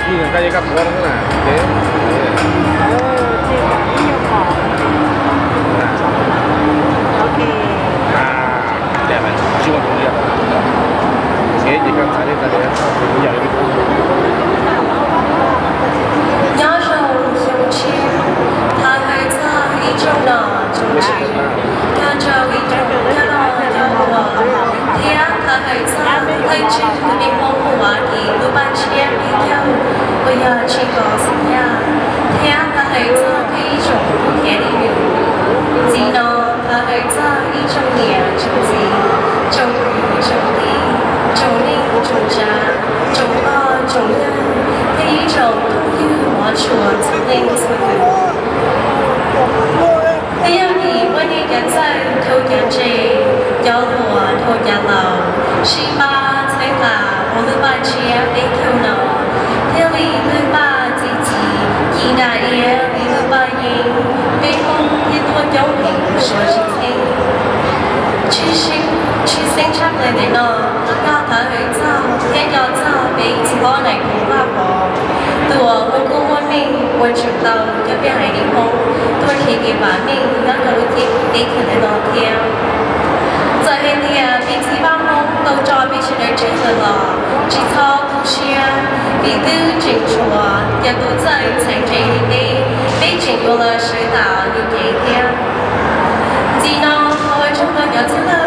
Koj yeej koj tuav no na, ces, ces koj txais li tas li. Nyob zoo xyoo tshiab, thov hais txog ib tsoom nom tsoom tswv, nyob rau ib tsoom coj los coj ua, thiab thov hais txog leej twg tus me hmoob mus ua ke lub paj tshiab peb caug uas yog tsis kos xim yaj, thiab thov hais txog peb ib tsoom tub ceev li yus. Ntxiv no thov hais txog ib tsoom niam tsoom txiv, tsoom kwv tsoom tij, tsoom neej tsoom tsav, tsoom pog tsoom yawg, thiab ib tsoom phooj ywg hmov tshua txhua leej txhua tus. Twb yog vim muaj nej cov txawj dhau cov ntse, cov hluas dhau cov laus, sib pab txhawb nqa ua lub paj tshiab peb caug no, thiaj li tawg paj txi txiv ci nra iab li lub paj yeeb, peb Hmoob thiaj tuaj coob heev suav tsis txheeb. Tshwj xeeb tshaj plaws ntawm no yog thov hais txog thiab nco txog peb txiv hlob Nais Phoo Vaj Pov, tus uas muaj koob muaj meej ua tseem tau cov peb haiv neeg Hmoob tuaj nrhiav kev vam meej nyob rau lub teb chaws ntawm no thiab. Txawm hais tias peb txiv Vaj Hmoob tau tso peb sawv daws tseg lawm los tsis txhob tu siab, vim twb tseem tshuav cov tub txawj ntxhais ntse li peb, peb tseem yuav los sawv tas nws kev thiab. Ntxiv no thov ua tsaug rau cov txhua leej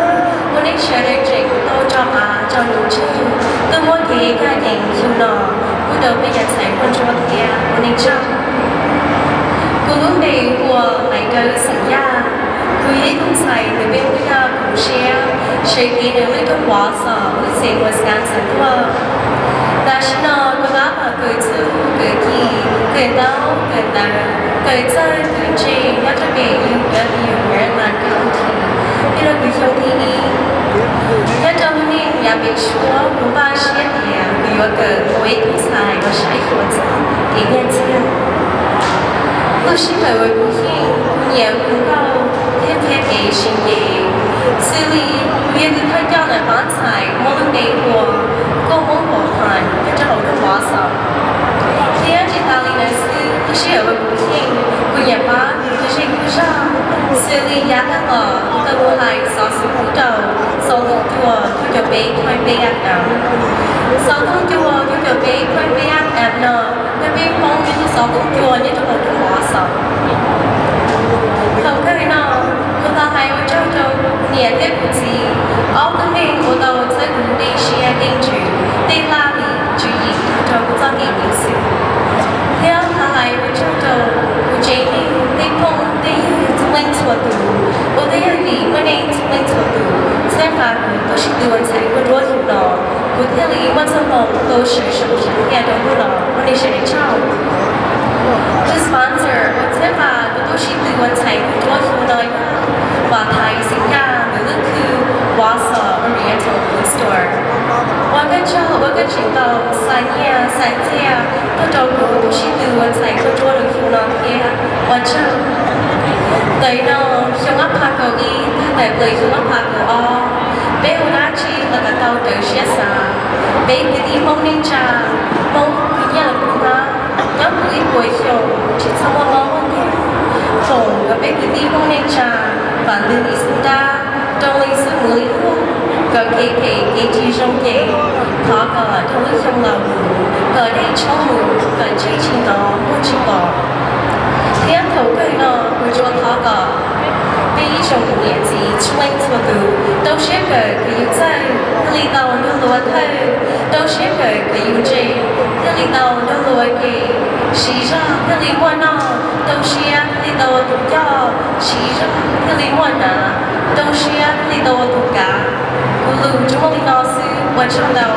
uas nej sawv daws tseem tau tso qav tso num tseg tuaj muab kev caj yees xyoo no pub rau peb cov ntxhais muaj ntsuab thiab ua neej tsaug. Kuv lub npe hu ua Maiv Dawb xeem Yaj. Kuv yog ib tug ntxhais nws peb hu Yaj Koom Siab, sawv kev nws lub roob Wausau, lub xeev Wisconsin tuaj. Tam sim no kuv tab tom kawm txuj kawm ci, kawm ntaub kawm ntawv, kawm txawj kawm ntse nyob rau pem U W Maryland County, yog rau kuv xyoo thib ib. Nyob rau lub neej yav pem suab kuv npaj siab tias kuv yuav kawm ua ib tug ntxhais uas saib xyuas txog kev nyiaj txiag. Lub sij hawm uas kuv yeej nyiam hu nkauj thiab qhia kev siv kev, xws li kuv yog tus thawj coj ntawm pab ntxhais muaj lub npe hu ua Nkauj Hmoob Huam Phas nyob rau hauv roob Wausau. Thiab tsis tas li ntawd xwb, lub sij hawm uas kuv yeej, kuv nyiam pab kuv tus zej kuv zog, xws li yav tag los kuv tau mus hais xov xwm pub rau Xov Tooj Cua cuaj caum peb point peb F M. Xov Tooj Cua cuaj caum peb point peb F M no yog peb Hmoob ib lub xov tooj cua nyob rau hauv roob Wausau. Thaum kawg no, kuv thov hais ua tsaug rau kuv niam thiab kuv txiv, ob tug neeg uas tau txhawb kuv tej siab tej ntsws, tej laj lim tswv yim tag nrho kuv txoj kev tiv xwm. Thiab thov hais ua tsaug rau kuv tsev neeg tej phooj tej ywg txhua leej txhua tus, uas twb yog vim muaj nej txhua leej txhua tus txhawb nqa kuv tuaj sib tw ua ntxhais kuaj duab xyoo no, kuv thiaj li muaj txoj hmoo tau sawv sau xyoo thiaj rau hnub no. Ua nej sawv daws tsaug. Tus sponsor uas txhawb nqa kuv tuaj sib tw ua ntxhais kuaj duab xyoo no yog Vam Thaiv xeem Yaj ntawm lub khw Wausau Oriental Food Store. Ua koj tsaug uas koj tseem tau xa nyiaj xa txiaj tuaj rau kuv tuaj sib tw ua ntxhais kuaj duab rau xyoo no thiab. Ua tsaug. Ntawm no xyoo ob phav kaum ib tag ntawm plaws xyoo ob phav kaum ob, peb ua dab tsi los kom tau raws siab xav. Peb kwv tij Hmoob neej tsa, Hmoob kwv nyiaj los kuv hnab, nyob kuv ib puas xyoo tsis txhob muaj mob muaj nkeeg. Foom kom peb kwv tij Hmoob neej tsa vam nws li xub nrab, rau li xub mus li luag, kom kev phem kev ris zoo ces thov kom dhau lub xyoo los mus kom dej tshoob mus kom ntse tsis ntov muaj tsis pom. Thiab thaum kawg no kuv tsuas thov kom peb ib tsoom niam txiv txhua leej txhua tus rau siab kawm kws yus txawj thiaj li tau nrog luag thawj, rau siab kawm kws yus ntse thiaj li tau nrog luag ke, siv zog thiaj li muaj noj, rau siab thiaj li tau ua tus coj, siv zog thiaj li muaj hnav, rau siab thiaj li tau ua tus kav. Kuv lus tsuas muaj li no xwb, ua tsaug ntau.